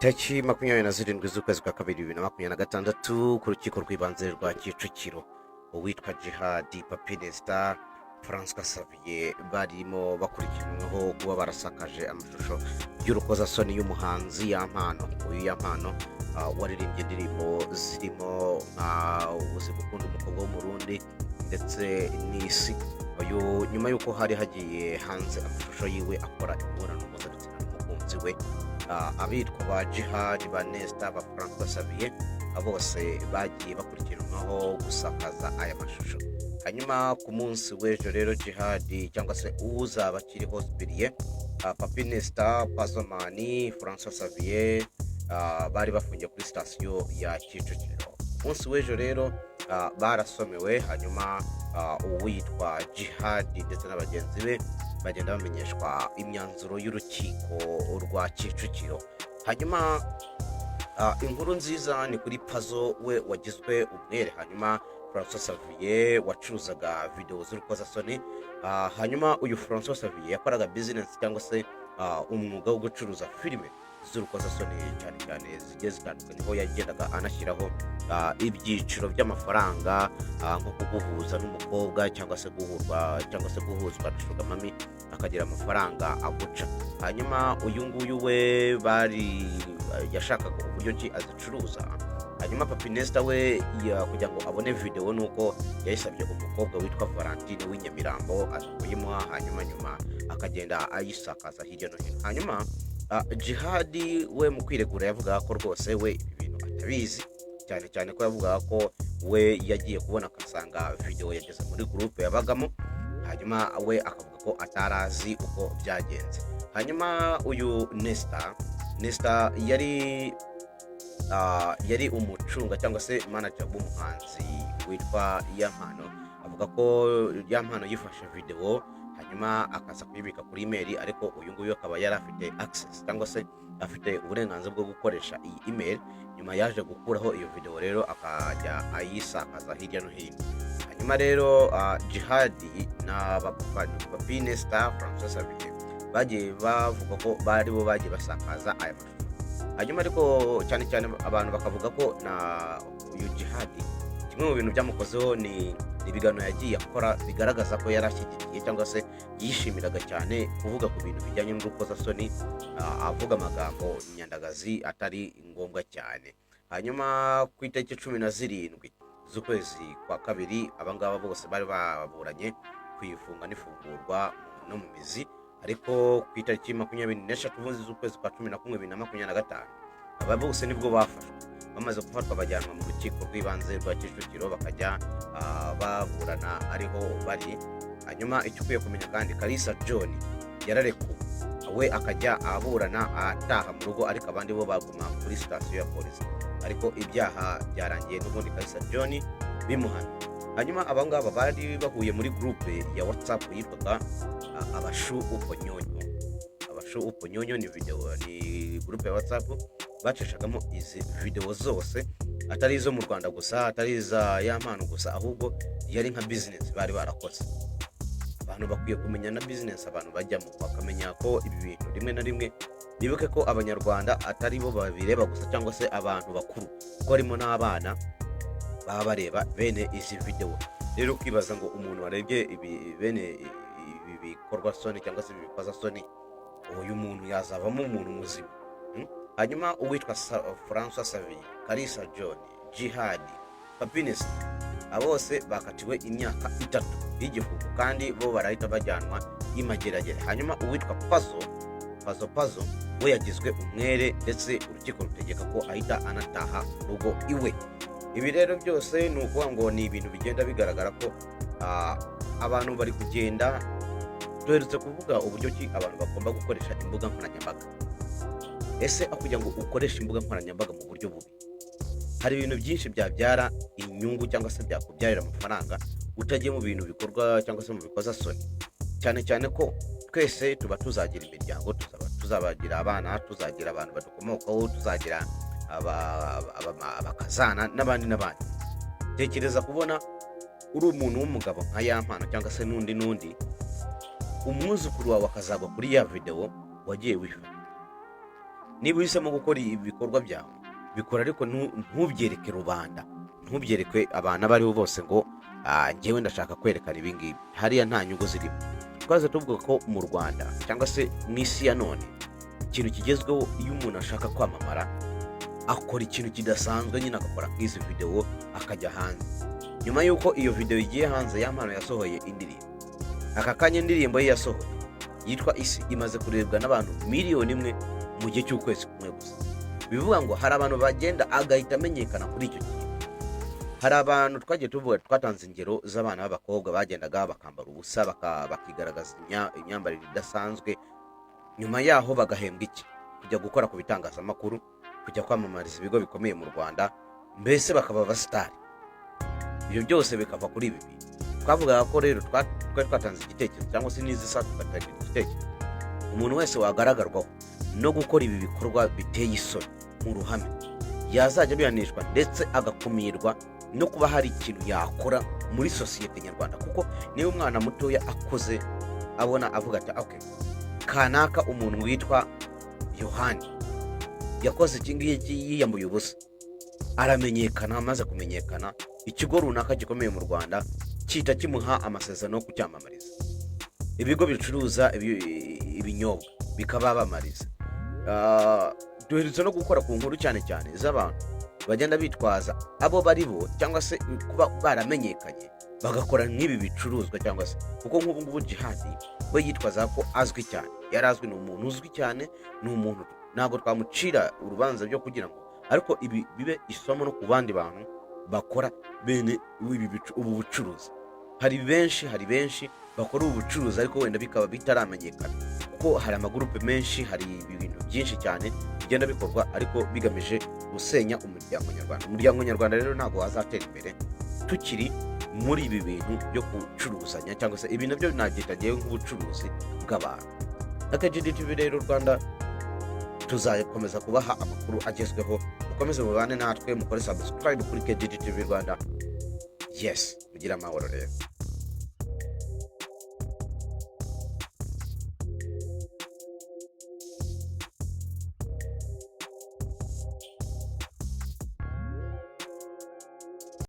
Tariki 27 z'ukwezi kwa kabiri 2026, ku rukiko rw'ibanze rwa Kicukiro, uwitwa Jihadi, Papi Nesta, Francois Xavier barimo bakurikiranweho kuba barasakaje amashusho y'urukozasoni y'umuhanzi Yampano. Uyu Yampano waririmbye indirimbo zirimo nka "Uzi Gukunda Umukobwa w'Umurundi" ndetse "N'Isi". Uyu nyuma y'uko hari hagiye hanze amashusho yiwe akora imibonano mpuzabitsina n'umukunzi we, abitwa ba Jihad, ba Nesta, ba Francois Xavier bose bagiye bakurikiranwaho gusakaza aya mashusho. Hanyuma ku munsi w'ejo rero, Jihad cyangwa se uzaba akiriho Sipiriye, Papi Nesta, Pazomani, Francois Xavier bari bafungiye kuri sitasiyo ya Kicukiro. Ku munsi w'ejo rero barasomewe, hanyuma uwitwa Jihad ndetse na bagenzi be bagenda bamenyeshwa imyanzuro y'urukiko rwa Kicukiro. Hanyuma inkuru nziza ni kuri Pazo, we wagizwe umwere. Hanyuma Francois Xavier wacuruzaga videwo z'urukozasoni, hanyuma uyu Francois Xavier yakoraga bizinesi cyangwa se umwuga wo gucuruza filime z'urukozasoni, cyane cyane zigiye zitandukanye, aho yagendaga anashyiraho ibyiciro by'amafaranga, nko kuguhuza n'umukobwa cyangwa se guhurwa cyangwa se guhuzwa na sugar mummy, akagira amafaranga aguca. Hanyuma uyu nguyu we bari yashakaga uburyo ki azicuruza. Hanyuma Papi Nesta we kugira ngo abone videwo nuko yayisabye umukobwa witwa Valentine w'inyamirambo, aza kuyimuha, hanyuma nyuma akagenda ayisakaza hirya no hino. Hanyuma Jihadi we mu kwiregura yavugaga ko rwose we ibi bintu atabizi, cyane cyane ko yavugaga ko we yagiye kubona akasanga videwo yageze muri groupe yabagamo, hanyuma we akavuga ko atarazi uko byagenze. Hanyuma uyu Nesta yari umucunga cyangwa se manager w'umuhanzi witwa Yampano, avuga ko Yampano yifashe videwo hanyuma akaza kuyibika kuri email, ariko uyu nguyu akaba yari afite access cyangwa se afite uburenganzira bwo gukoresha iyi email. Nyuma yaje gukuraho iyo videwo rero, akajya ayisakaza hirya no hino. Hanyuma rero Jihadi na Papi Nesta, Francois Xavier bagiye bavuga ko bari bo bagiye basakaza aya mashusho. Hanyuma ariko cyane cyane abantu bakavuga ko na uyu Jihadi kimwe mu bintu byamukozeho ni ibiganiro yagiye akora bigaragaza ko yari ashyigikiye cyangwa se yishimiraga cyane kuvuga ku bintu bijyanye n'urukozasoni, avuga amagambo nyandagazi atari ngombwa cyane. Hanyuma ku itariki 17 z'ukwezi kwa kabiri, abangaba bose bari baburanye ku ifunga n'ifungurwa no mu mizi, ariko ku itariki 23 z'ukwezi kwa 11 2025, aba bose nibwo bafashwe. Bamaze gufatwa bajyanwa mu rukiko rw'ibanze rwa Kicukiro, bakajya baburana ariho bari. Hanyuma icyo ukwiye kumenya kandi, Kalisa John yararekuwe, we akajya aburana ataha mu rugo, ariko abandi bo baguma kuri sitasiyo ya polisi. Ariko ibyaha byarangiye n'ubundi Kalisa John bimuhamye. Hanyuma abangaba bari bahuye muri groupe ya WhatsApp yitwaga Abashu Uponyonyo. Abashu Uponyonyo ni video, ni groupe ya WhatsApp bacishagamo izi videwo zose, atari izo mu Rwanda gusa, atari iza Yampano gusa, ahubwo yari nka bizinesi bari barakoze. Abantu bakwiye kumenya na bizinesi abantu bajyamo, bakamenya ko ibi bintu rimwe na rimwe, bibuke ko Abanyarwanda atari bo babireba gusa cyangwa se abantu bakuru, kuko harimo n'abana baba bareba bene izi videwo. Rero ukibaza ngo umuntu warebye ibi bene ibi bikorwa soni cyangwa se ibi bikoza soni, uyu muntu yazavamo umuntu muzima? Hanyuma uwitwa Francois Xavier, Kalisa John, Jihadi, Papines, abo bose bakatiwe imyaka 3 y'igifungo, kandi bo barahita bajyanwa i Mageragere. Hanyuma uwitwa Pazo Pazo Pazo we yagizwe umwere, ndetse urukiko rutegeka ko ahita anataha mu rugo iwe. Ibi rero byose ni ukuvuga ngo ni ibintu bigenda bigaragara ko abantu bari kugenda. Duherutse kuvuga uburyo ki abantu bagomba gukoresha imbuga nkoranyambaga. Ese aho kugira ngo ukoreshe imbuga nkoranyambaga mu buryo bubi, hari ibintu byinshi byabyara inyungu cyangwa se byakubyarira amafaranga utagiye mu bintu bikorwa cyangwa se mu bikozasoni, cyane cyane ko twese tuba tuzagira imiryango, tuzaba tuzabagira abana, tuzagira abantu badukomokaho, tuzagira abakazana n'abandi n'abandi. Tekereza kubona uri umuntu w'umugabo nka Yampano cyangwa se n'undi n'undi, umwuzukuru wawe akazagwa kuri ya videwo wagiye wifata. Niba uhisemo gukora ibikorwa byawe, bikora, ariko ntubyereke rubanda, ntubyereke abantu abo aribo bose ngo "Njyewe ndashaka kwerekana ibi ngibi." Hariya nta nyungu zirimo. Twaze tuvuga ko mu Rwanda cyangwa se mu isi ya none, ikintu kigezweho, iyo umuntu ashaka kwamamara, akora ikintu kidasanzwe nyine, agakora nk'izi videwo akajya hanze. Nyuma y'uko iyo videwo igiye hanze, Yampano yasohoye indirimbo. Aka kanya indirimbo ye yasohoye yitwa Isi imaze kurebwa n'abantu 1 miliyoni mu gihe cy'ukwezi kumwe gusa. Bivuga ngo hari abantu bagenda agahita amenyekana kuri icyo kintu. Hari abantu twagiye tuvuga, twatanze ingero z'abana b'abakobwa bagendaga bakambara ubusa, bakigaragaza imyambarire idasanzwe, nyuma yaho bagahembwa iki? Kujya gukora ku bitangazamakuru, kujya kwamamariza ibigo bikomeye mu Rwanda, mbese bakaba abasitari. Ibyo byose bikava kuri ibi bintu twavugaga ko rero twari twatanze igitekerezo, cyangwa se n'izisa tugatanga igitekerezo: umuntu wese wagaragarwaho no gukora ibi bikorwa biteye isoni mu ruhame yazajya abihanishwa, ndetse agakumirwa no kuba hari ikintu yakora muri sosiyete nyarwanda. Kuko niba umwana mutoya akuze abona, avuga ati: "Ok, kanaka, umuntu witwa Yohani yakoze iki ngiki, yiyambuye ubusa aramenyekana." Amaze kumenyekana, ikigo runaka gikomeye mu Rwanda cyita kimuha amasezerano yo kucyamamariza, ibigo bicuruza ibinyobwa bikababamariza. Duherutse no gukora ku nkuru cyane cyane z'abantu bagenda bitwaza abo bari bo, cyangwa se kuba baramenyekanye, bagakora nk'ibi bicuruzwa, cyangwa se kuko nk'ubu ngubu Jihadi we yitwaza ko azwi cyane, yari azwi, ni umuntu uzwi cyane, ni umuntu ntabwo twamucira urubanza byo kugira ngo, ariko ibi bibe isomo no ku bandi bantu bakora bene ubu bucuruzi. Hari benshi bakora ubu bucuruzi, ariko wenda bikaba bitaramenyekana, kuko hari amagurupe menshi, hari ibintu byinshi cyane bigenda bikorwa ariko bigamije gusenya umuryango nyarwanda. Umuryango nyarwanda rero ntabwo wazatera imbere tukiri muri ibi bintu byo gucuruzanya, cyangwa se ibi nabyo nabyita ngewe nk'ubucuruzi bw'abantu. Na KGD TV rero Rwanda tuzakomeza kubaha amakuru agezweho. Mukomeze mubane natwe, mukore subscribe kuri KGD TV Rwanda. Yes, mugire amahoro rero.